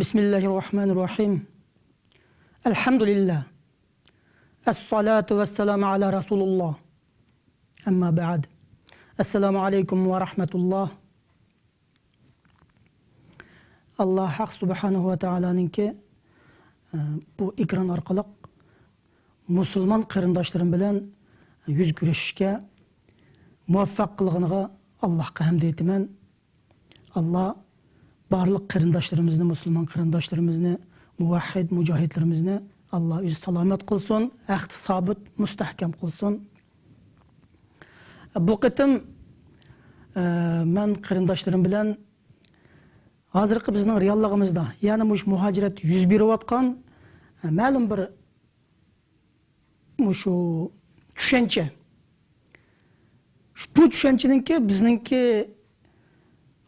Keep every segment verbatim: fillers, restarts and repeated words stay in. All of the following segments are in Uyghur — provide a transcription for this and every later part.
بسم الله الرحمن الرحيم. الحمد لله. الصلاة والسلام على رسول الله. أما بعد. السلام عليكم ورحمة الله. ئاللا ھەق سۇبھانەھۇ ۋە تائالانىڭكى، ئە، بۇ ئېكران ئارقىلىق مۇسۇلمان قېرىنداشلىرىم بىلەن يۈز كۆرۈشۈشكە مۇۋەپپەق قىلغىنىغا ئاللاھقا ھەمد ئېيتىمەن. ئاللا بارلىق قېرىنداشلىرىمىزنى، مۇسۇلمان قېرىنداشلىرىمىزنى، مۇۋەھھىد مۇجاھىدلىرىمىزنى ئاللا ئۆزى سالامەت قىلسۇن، ھەقتە سابىت، مۇستەھكەم قىلسۇن. بۇ قېتىم، ئە، مەن قېرىنداشلىرىم بىلەن ھازىرقى بىزنىڭ رېئاللىقىمىزدا، يەنى مۇشۇ مۇھاجىرەتتە يۈز بېرىۋاتقان، ئە، مەلۇم بىر مۇشۇ چۈشەنچە، بۇ چۈشەنچىنىڭكى بىزنىڭكى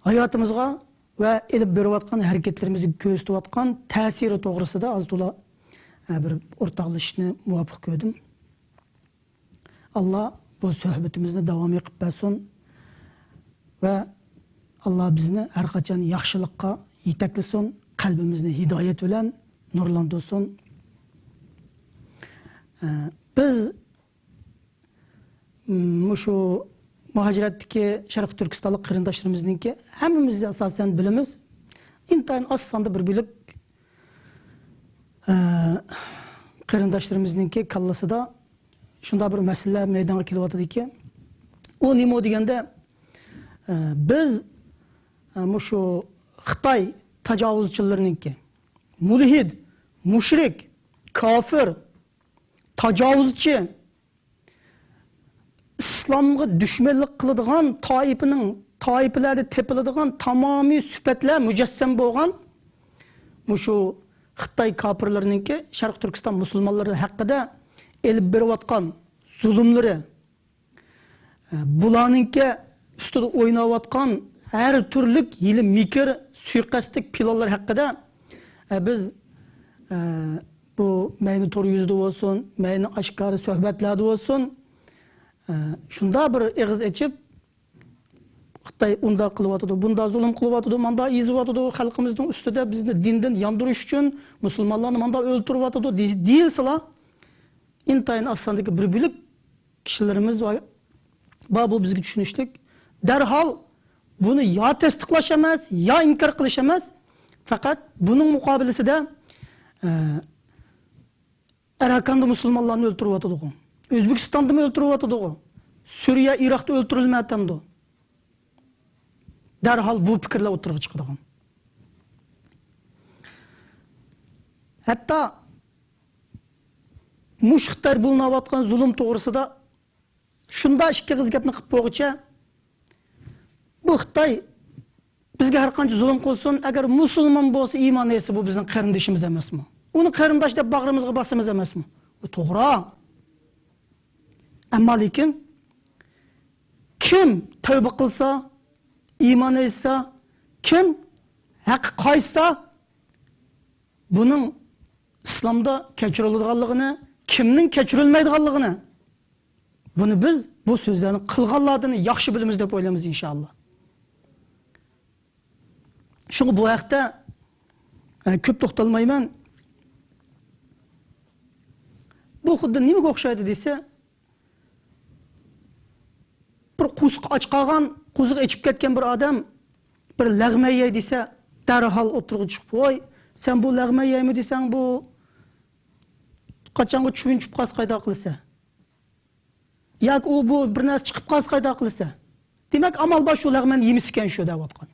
ھاياتىمىزغا ۋە ئېلىپ بېرىۋاتقان ھەرىكەتلىرىمىزگە كۆرسىتىۋاتقان تەسىرى توغرىسىدا ئاز تولا، ئە، بىر ئورتاقلىشىشنى مۇۋاپىق كۆردۈم. ئاللا بۇ سۆھبىتىمىزنى داۋامىي قىلىپ بەرسۇن ۋە ئاللا بىزنى ھەر قاچان ياخشىلىققا يېتەكلىسۇن، قەلبىمىزنى ھىدايەت بىلەن نۇرلاندۇرسۇن. ئە، بىز، م، مۇشۇ مۇھاجىرەتتىكى شەرقىي تۈركىستانلىق قېرىنداشلىرىمىزنىڭكى ھەممىمىز ئاساسەن بىلىمىز، ئىنتايىن ئاز ساندا بىر بۆلەك، ئە، قېرىنداشلىرىمىزنىڭكى كاللىسىدا شۇنداق بىر مەسىلىلەر مەيدانغا كېلىۋاتىدۇكى، ئۇ نېمە دېگەندە، ئە، بىز، ئە، مۇشۇ خىتاي تاجاۋۇزچىلىرىنىڭكى، مۇلھىد، مۇشرىك، كافىر، تاجاۋۇزچى، ئىسلامغا دۈشمەنلىك قىلىدىغان تائىپىنىڭ، تائىپىلەردە تېپىلىدىغان تامامىي سۈپەتلەر مۇجەسسەم بولغان مۇشۇ خىتاي كاپىرلىرىنىڭكى شەرقىي تۈركىستان مۇسۇلمانلىرى ھەققىدە ئېلىپ بېرىۋاتقان زۇلۇملىرى، بۇلارنىڭكى ئۈستىدە ئويناۋاتقان ھەر تۈرلۈك ھىيلە-مىكىر، سۇيىقەستلىك پىلانلار ھەققىدە، ئە، بىز، ئە، بۇ مەينى تور يۈزىدە بولسۇن، مەينى ئاشكارا سۆھبەتلەردە بولسۇن، ئە، شۇنداق بىر ئېغىز ئېچىپ، خىتاي ئۇنداق قىلىۋاتىدۇ، بۇنداق زۇلۇم قىلىۋاتىدۇ، مانداق ئېزىۋاتىدۇ، خەلقىمىزنىڭ ئۈستىدە بىزنى دىندىن ياندۇرۇش ئۈچۈن مۇسۇلمانلارنى مانداق ئۆلتۈرۈۋاتىدۇ دېي-، دېيىلسىلا، ئىنتايىن ئاز ساندىكى بىر بۆلەك كىشىلىرىمىز بار. بار، بۇ بىزگە چۈشىنىشلىك. دەرھال بۇنى يا تەستىقلاش ئەمەس، يا ئىنكار قىلىش ئەمەس. پەقەت بۇنىڭ مۇقابىلىسىدە، ئە، ئەركاندا مۇسۇلمانلارنى ئۆلتۈرۈۋاتىدىغۇ. ئۆزبېكىستاندىمۇ ئۆلتۈرۈۋاتىدىغۇ. سۈرىيە، ئىراقتا ئۆلتۈرۈلمەيۋاتامدۇ؟ دەرھال بۇ پىكىرلەر ئوتتۇرىغا چىقىدىغان. ھەتتا مۇشۇ خىتاي بولۇنۇۋاتقان زۇلۇم توغرىسىدا شۇنداق ئىككى ئېغىز گەپنى قىلىپ بولغۇچە، بۇ خىتاي بىزگە ھەر قانچە زۇلۇم قىلسۇن، ئەگەر مۇسۇلمان بولسا، ئىمان ئېيتسا، بۇ بىزنىڭ قېرىندىشىمىز ئەمەسمۇ؟ ئۇنى قېرىنداش دەپ باغرىمىزغا باسىمىز ئەمەسمۇ؟ بۇ توغرا. ئەمما لېكىن كىم تەۋبە قىلسا، ئىمان ئېيتسا، كىم ھەققە قايتسا، بۇنىڭ ئىسلامدا كەچۈرۈلىدىغانلىقىنى، كىمنىڭ كەچۈرۈلمەيدىغانلىقىنى، بۇنى بىز بۇ سۆزلەرنى قىلغانلاردىن ياخشى بىلىمىز دەپ ئويلايمىز، ئىنشائاللا. شۇڭا بۇ ھەقتە، ئە، كۆپ توختالمايمەن. بۇ خۇددى نېمىگە ئوخشايدۇ دېسە، بىر قورسىقى ئاچ قالغان، قورسىقى ئېچىپ كەتكەن بىر ئادەم بىر لەغمەن يەي دېسە، دەرھال ئوتتۇرىغا چىقىپ، ۋاي، سەن بۇ لەغمەن يەيمۇ دېسەڭ، بۇ قاچانغۇ چۈۋىن چۈشۈپ قالسا قايداق قىلىسەن؟ ياكى ئۇ بۇ بىر نەرسە چىقىپ قالسا قايداق قىلىسەن؟ دېمەك، ئامال بار شۇ لەغمەن يېمىسىكەن شۇ دەۋاتقان.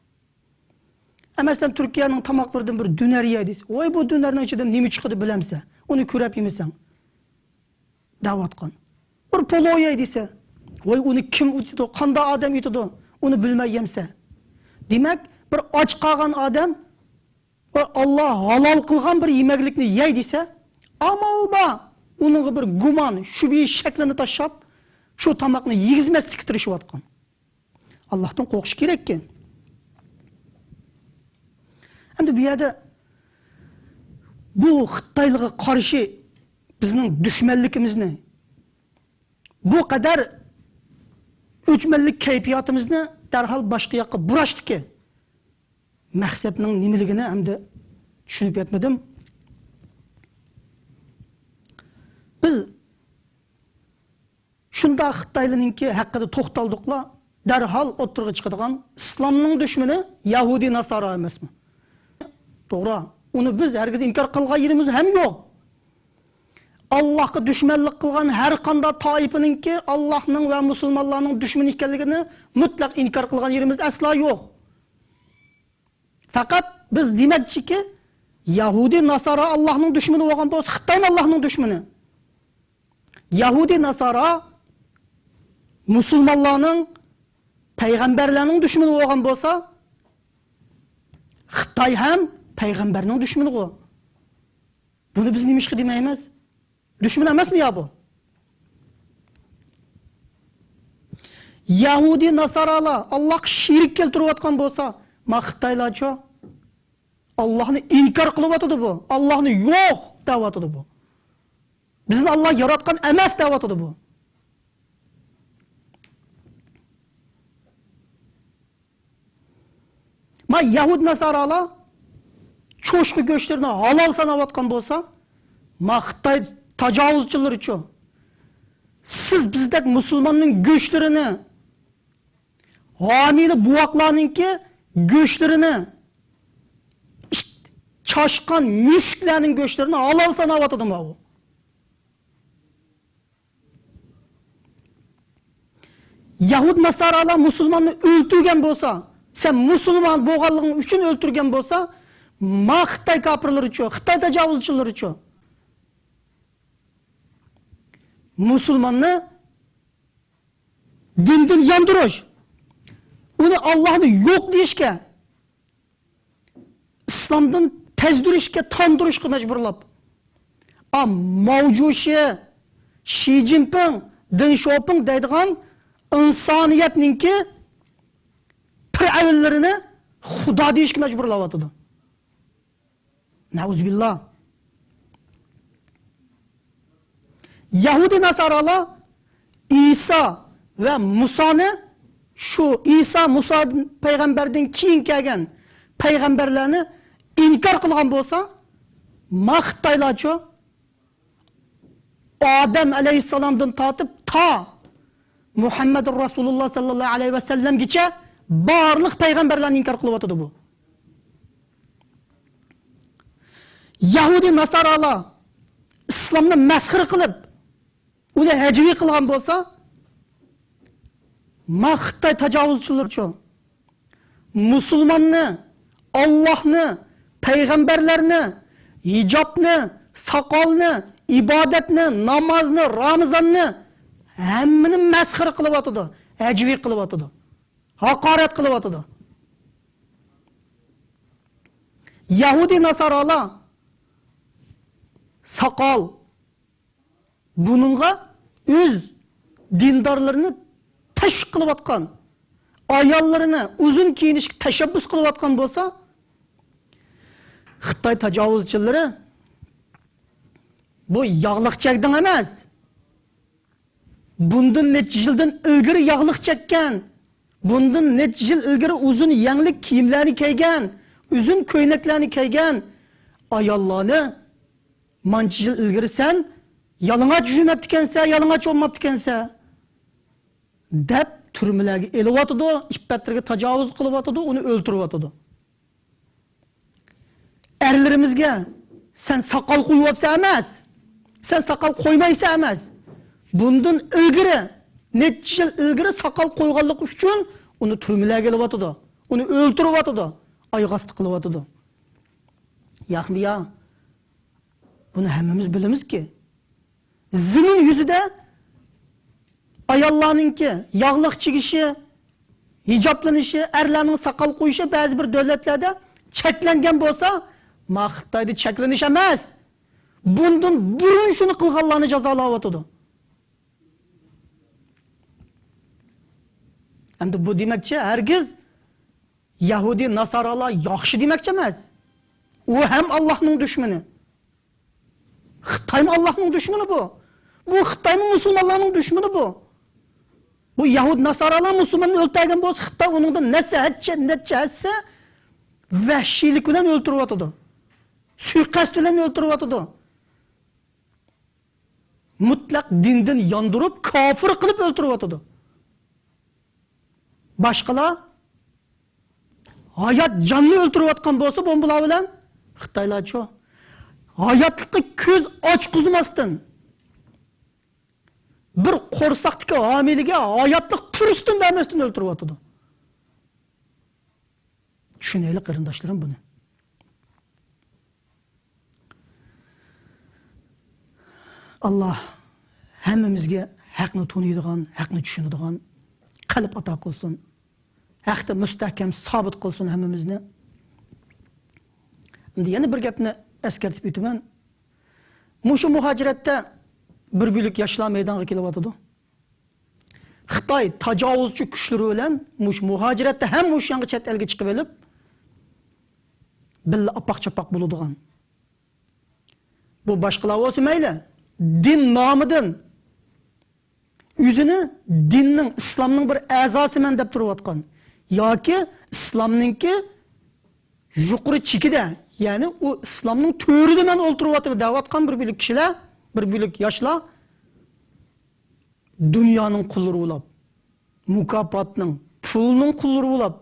ئە، مەسىلەن، تۈركىيەنىڭ تاماقلىرىدىن بىر دۆنەر يەي دېسە، ۋاي، بۇ دۆنەرنىڭ ئىچىدىن نېمە چىقىدۇ بىلەمسەن؟ ئۇنى كۆرەپ يېمىسەڭ. دەۋاتقان. بىر پولۇ يەي دېسە، ۋاي، ئۇنى كىم ئېتىدۇ، قانداق ئادەم ئېتىدۇ، ئۇنى بىلمەي يەمسە. دېمەك، بىر ئاچ قالغان ئادەم ۋە ئاللا ھالال قىلغان بىر يېمەكلىكنى يەي دېسە، ئامال بار ئۇنىڭغا بىر گۇمان، شۈبھە شەكلىنى تاشلاپ، شۇ تاماقنى يېگۈزمەسلىككە تىرىشىۋاتقان. ئاللاھتىن قورقۇش كېرەككەن. ئەمدى بۇ يەردە بۇ خىتايلىققا قارشى بىزنىڭ دۈشمەنلىكىمىزنى، بۇ قەدەر ئۆچمەنلىك كەيپىياتىمىزنى دەرھال باشقا ياققا بۇراشتىكى مەقسەتنىڭ نېمىلىكىنى ھەمدە چۈشىنىپ يەتمىدىم. بىز شۇنداق خىتايلارنىڭكى ھەققىدە توختالدۇقلا، دەرھال ئوتتۇرىغا چىقىدىغان ئىسلامنىڭ دۈشمىنى يەھۇدىي ناسارا ئەمەسمۇ؟ توغرا، ئۇنى بىز ھەرگىز ئىنكار قىلغان يېرىمىز ھەم يوق. ئاللاھقا دۈشمەنلىك قىلغان ھەر قانداق تائىپىنىڭكى ئاللاھنىڭ ۋە مۇسۇلمانلارنىڭ دۈشمىنى ئىكەنلىكىنى مۇتلەق ئىنكار قىلغان يېرىمىز ئەسلا يوق. پەقەت بىز دېمەكچىكى، يەھۇدىي ناسارا ئاللاھنىڭ دۈشمىنى بولغان بولسا، خىتايمۇ ئاللاھنىڭ دۈشمىنى. يەھۇدىي ناسارا مۇسۇلمانلارنىڭ، پەيغەمبەرلەرنىڭ دۈشمىنى بولغان بولسا، خىتاي ھەم پەيغەمبەرنىڭ دۈشمىنىغۇ. بۇنى بىز نېمىشقا دېمەيمىز؟ دۈشمەن ئەمەسمۇ يا بۇ؟ يەھۇدىي ناسارالار ئاللاھقا شېرىك كەلتۈرۈۋاتقان بولسا، ما خىتايلارچۇ؟ ئاللاھنى ئىنكار قىلىۋاتىدۇ بۇ. ئاللاھنى يوق دەۋاتىدۇ بۇ. بىزنى ئاللاھ ياراتقان ئەمەس دەۋاتىدۇ بۇ. ما يەھۇد ناسارالار چوشقا گۆشلىرىنى ھالال ساناۋاتقان بولسا، ما خىتاي تاجاۋۇزچىلىرىچۇ؟ سىز بىزدەك مۇسۇلماننىڭ گۆشلىرىنى، ھامىلە بوۋاقلارنىڭكى گۆشلىرىنى، ئىت، چاشقان، مۈشۈكلەرنىڭ گۆشلىرىنى ھالال ساناۋاتىدۇ ماۋۇ. يەھۇد ناسارالار مۇسۇلماننى ئۆلتۈرگەن بولسا، سەن مۇسۇلمان بولغانلىقىڭ ئۈچۈن ئۆلتۈرگەن بولسا، ما خىتاي كاپىرلىرىچۇ، خىتاي تاجاۋۇزچىلىرىچۇ؟ مۇسۇلماننى دىندىن ياندۇرۇش، ئۇنى ئاللاھنى يوق دېيىشكە، ئىسلامدىن تەزدۈرۈشكە، تاندۇرۇشقا مەجبۇرلاپ، ئا، ماۋجۇشى، شى جىنپىڭ، دېڭ شوپىڭ دەيدىغان ئىنسانىيەتنىڭكى پىرئەۋنلىرىنى خۇدا دېيىشكە مەجبۇرلاۋاتىدۇ. نەئۇزۇبىللا. يەھۇدىي ناسارالار ئىسا ۋە مۇسانى، شۇ ئىسا، مۇسا پەيغەمبەردىن كېيىن كەلگەن پەيغەمبەرلەرنى ئىنكار قىلغان بولسا، ما خىتايلارچۇ؟ ئادەم ئەلەيھىسسالامدىن تارتىپ تا مۇھەممەدۇر رەسۇلۇللا ساللاللاھۇ ئەلەيھى ۋەسەللەمگىچە بارلىق پەيغەمبەرلەرنى ئىنكار قىلىۋاتىدۇ بۇ. يەھۇدىي ناسارالار ئىسلامنى مەسخىرە قىلىپ، ئۇنى ھەجۋىي قىلغان بولسا، ما خىتاي تاجاۋۇزچىلىرىچۇ؟ مۇسۇلماننى، ئاللاھنى، پەيغەمبەرلەرنى، ھىجابنى، ساقالنى، ئىبادەتنى، نامازنى، رامىزاننى، ھەممىنى مەسخىرە قىلىۋاتىدۇ، ھەجۋىي قىلىۋاتىدۇ، ھاقارەت قىلىۋاتىدۇ. يەھۇدىي ناسارالار ساقال، بۇنىڭغا ئۆز دىندارلىرىنى تەشۋىق قىلىۋاتقان، ئاياللىرىنى ئۇزۇن كىيىنىشكە تەشەببۇس قىلىۋاتقان بولسا، خىتاي تاجاۋۇزچىلىرى بۇ ياغلىق چەكدىڭ ئەمەس، بۇندىن نەچچە يىلدىن ئىلگىرى ياغلىق چەككەن، بۇندىن نەچچە يىل ئىلگىرى ئۇزۇن يەڭلىك كىيىملەرنى كىيگەن، ئۇزۇن كۆينەكلەرنى كىيگەن ئاياللارنى مانچە يىل ئىلگىرى سەن يالىڭاچ يۈرمەپتىكەنسەن، يالىڭاچ بولماپتىكەنسەن، دەپ تۈرمىلەرگە ئېلىۋاتىدۇ، ئىپپەتلىرىگە تاجاۋۇز قىلىۋاتىدۇ، ئۇنى ئۆلتۈرۈۋاتىدۇ. ئەرلىرىمىزگە سەن ساقال قويۇۋاپسەن ئەمەس، سەن ساقال قويمايسەن ئەمەس، بۇندىن ئىلگىرى، نەچچە يىل ئىلگىرى ساقال قويغانلىقى ئۈچۈن ئۇنى تۈرمىلەرگە ئېلىۋاتىدۇ، ئۇنى ئۆلتۈرۈۋاتىدۇ، ئاياغ ئاستى قىلىۋاتىدۇ. ياقمۇ يا؟ بۇنى ھەممىمىز بىلىمىزكى، زېمىن يۈزىدە ئاياللارنىڭكى ياغلىق چىگىشى، ھىجابلىنىشى، ئەرلەرنىڭ ساقال قويۇشى بەزى بىر دۆلەتلەردە چەكلەنگەن بولسا، ما خىتايدا چەكلىنىش ئەمەس، بۇندىن بۇرۇن شۇنى قىلغانلارنى جازالاۋاتىدۇ. ئەمدى بۇ دېمەكچى، ھەرگىز يەھۇدىي ناسارالار ياخشى دېمەكچى ئەمەس. ئۇ ھەم ئاللاھنىڭ دۈشمىنى. خىتايمۇ ئاللاھنىڭ دۈشمىنى بۇ. بۇ خىتايمۇ مۇسۇلمانلارنىڭ دۈشمىنى بۇ. بۇ يەھۇد ناسارالار مۇسۇلماننى ئۆلتۈرگەن بولسا، خىتاي ئۇنىڭدىن نەچچە ھەسسە، نەچچە ھەسسە ۋەھشىيلىك بىلەن ئۆلتۈرۈۋاتىدۇ. سۇيىقەست بىلەن ئۆلتۈرۈۋاتىدۇ. مۇتلەق دىندىن ياندۇرۇپ، كاپىر قىلىپ ئۆلتۈرۈۋاتىدۇ. باشقىلار ھايات جاننى ئۆلتۈرۈۋاتقان بولسا بومبىلار بىلەن، خىتايلارچۇ؟ ھاياتلىققا كۆز ئاچقۇزماستىن، بىر قورساقتىكى ھامىلىگە ھاياتلىق پۇرسىتىنى بەرمەستىن ئۆلتۈرۈۋاتىدۇ. چۈشىنەيلى، قېرىنداشلىرىم، بۇنى. ئاللا ھەممىمىزگە ھەقنى تونۇيدىغان، ھەقنى چۈشىنىدىغان قەلب ئاتا قىلسۇن. ھەقتە مۇستەھكەم سابىت قىلسۇن ھەممىمىزنى. ئەمدى يەنە بىر گەپنى ئەسكەرتىپ ئۆتىمەن. مۇشۇ مۇھاجىرەتتە بىر گۈللۈك ياشلار مەيدانغا كېلىۋاتىدۇ. خىتاي تاجاۋۇزچى كۈچلىرى بىلەن مۇشۇ مۇھاجىرەتتە ھەم مۇشۇ يانغا چەت ئەلگە چىقىۋېلىپ، بىللە ئاپاق-چاپاق بولىدىغان. بۇ باشقىلار بولسا مەيلى، دىن نامىدىن ئۆزىنى دىننىڭ، ئىسلامنىڭ بىر ئەزاسىمەن دەپ تۇرۇۋاتقان ياكى ئىسلامنىڭكى يۇقىرى چېكىدە، يەنى ئۇ ئىسلامنىڭ تۆرىدە مەن ئولتۇرۇۋاتىمەن دەۋاتقان بىر بۆلەك كىشىلەر، بىر بۆلەك ياشلار دۇنيانىڭ قۇللىرى بولاپ، مۇكاپاتنىڭ، پۇلنىڭ قۇللىرى بولاپ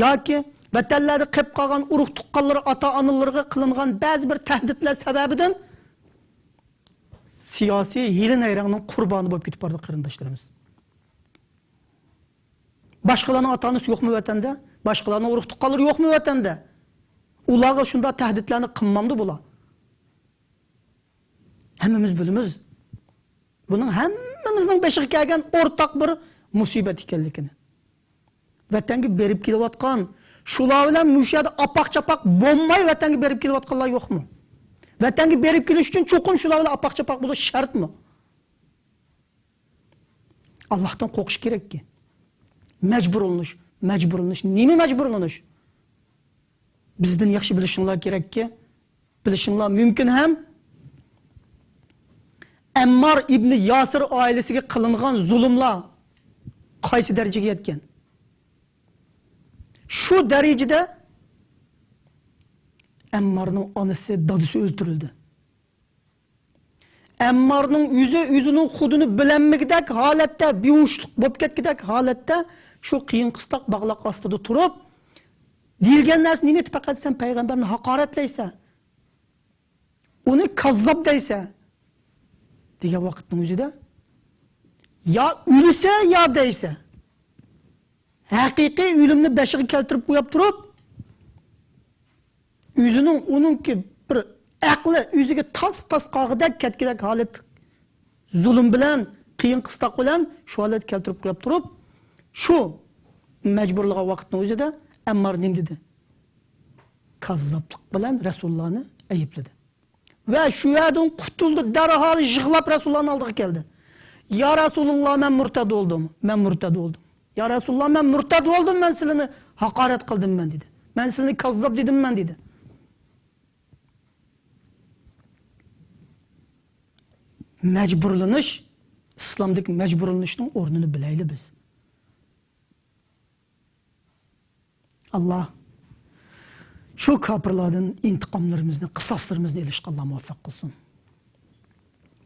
ياكى ۋەتەنلەردە قېلىپ قالغان ئۇرۇق-تۇغقانلىرى، ئاتا-ئانىلىرىغا قىلىنغان بەزى بىر تەھدىتلەر سەۋەبىدىن سىياسىي ھىيلە-نەيرەڭنىڭ قۇربانى بولۇپ كېتىپ بارىدۇ، قېرىنداشلىرىمىز. باشقىلارنىڭ ئاتا-ئانىسى يوقمۇ ۋەتەندە؟ باشقىلارنىڭ ئۇرۇق-تۇغقانلىرى يوقمۇ ۋەتەندە؟ ئۇلارغا شۇنداق تەھدىتلەرنى قىلمامدۇ بۇلار؟ ھەممىمىز بىلىمىز. بۇنىڭ ھەممىمىزنىڭ بېشىغا كەلگەن ئورتاق بىر مۇسىبەت ئىكەنلىكىنى. ۋەتەنگە بېرىپ كېلىۋاتقان، شۇلار بىلەن مۇشۇ يەردە ئاپاق-چاپاق بولماي ۋەتەنگە بېرىپ كېلىۋاتقانلار يوقمۇ؟ ۋەتەنگە بېرىپ كېلىش ئۈچۈن چوقۇم شۇلار بىلەن ئاپاق-چاپاق بولۇش شەرتمۇ؟ ئاللاھتىن قورقۇش كېرەككى. مەجبۇرلىنىش، مەجبۇرلىنىش، نېمە مەجبۇرلىنىش؟ بىزدىن ياخشى بىلىشىڭلار كېرەككى، بىلىشىڭلار مۇمكىن ھەم، ئەممار ئىبنى ياسىر ئائىلىسىگە قىلىنغان زۇلۇملار قايسى دەرىجىگە يەتكەن؟ شۇ دەرىجىدە ئەممارنىڭ ئانىسى، دادىسى ئۆلتۈرۈلدى. ئەممارنىڭ ئۆزى ئۆزىنىڭ خۇدىنى بىلەلمىگۈدەك ھالەتتە، بىھوشلۇق بولۇپ كەتكۈدەك ھالەتتە شۇ قىيىن قىستاق باغلاق ئاستىدا تۇرۇپ، دېيىلگەن نەرسە نېمە ئىدى؟ پەقەت سەن پەيغەمبەرنى ھاقارەتلەيسەن، ئۇنى كاززاپ دەيسەن دېگەن ۋاقىتنىڭ ئۆزىدە، يا ئۆلىسەن، يا دەيسەن. ھەقىقىي ئۆلۈمنى بېشىغا كەلتۈرۈپ قويۇپ تۇرۇپ، ئۆزىنىڭ، ئۇنىڭكى بىر ئەقلى ئۆزىگە تاس-تاس قالغۇدەك كەتكۈدەك ھالەت، زۇلۇم بىلەن، قىيىن قىستاق بىلەن شۇ ھالەتكە كەلتۈرۈپ قويۇپ تۇرۇپ، شۇ مەجبۇرلىغان ۋاقىتنىڭ ئۆزىدە ئەممار نېمە دېدى؟ كاززاپلىق بىلەن رەسۇلۇللانى ئەيىبلىدى. ۋە شۇ يەردىن قۇتۇلدى، دەرھال يىغلاپ رەسۇلۇللانىڭ ئالدىغا كەلدى. يا رەسۇلۇللا، مەن مۇرتەد بولدۇم، مەن مۇرتەد بولدۇم. يا رەسۇلۇللا، مەن مۇرتەد بولدۇم، مەن سىلىنى ھاقارەت قىلدىم مەن دېدى. مەن سىلىنى كاززاپ دېدىم مەن دېدى. مەجبۇرلىنىش، ئىسلامدىكى مەجبۇرلىنىشنىڭ ئورنىنى بىلەيلى بىز. ئاللا شۇ كاپىرلاردىن ئىنتىقاملىرىمىزنى، قىساسلىرىمىزنى ئېلىشقا ئاللا مۇۋەپپەق قىلسۇن.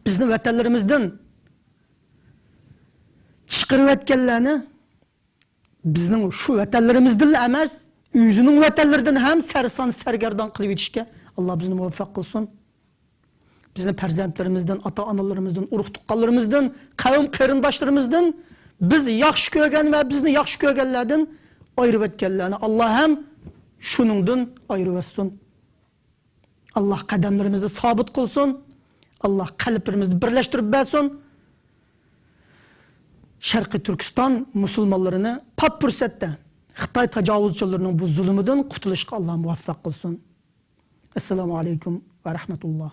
بىزنى ۋەتەنلىرىمىزدىن چىقىرىۋەتكەنلەرنى بىزنىڭ شۇ ۋەتەنلىرىمىزدىنلا ئەمەس، ئۆزىنىڭ ۋەتەنلىرىدىن ھەم سەرسان سەرگەردان قىلىۋېتىشكە ئاللا بىزنى مۇۋەپپەق قىلسۇن. بىزنى پەرزەنتلىرىمىزدىن، ئاتا-ئانىلىرىمىزدىن، ئۇرۇق-تۇغقانلىرىمىزدىن، قەۋم-قېرىنداشلىرىمىزدىن، بىز ياخشى كۆرگەن ۋە بىزنى ياخشى كۆرگەنلەردىن ئايرىۋەتكەنلەرنى ئاللا ھەم شۇنىڭدىن ئايرىۋەتسۇن. ئاللا قەدەملىرىمىزنى سابىت قىلسۇن. ئاللا قەلبلىرىمىزنى بىرلەشتۈرۈپ بەرسۇن. شەرقىي تۈركىستان مۇسۇلمانلىرىنى پات پۇرسەتتە خىتاي تاجاۋۇزچىلىرىنىڭ بۇ زۇلۇمىدىن قۇتۇلۇشقا ئاللا مۇۋەپپەق قىلسۇن. ئەسسالامۇ ئەلەيكۇم ۋە رەھمەتۇللا.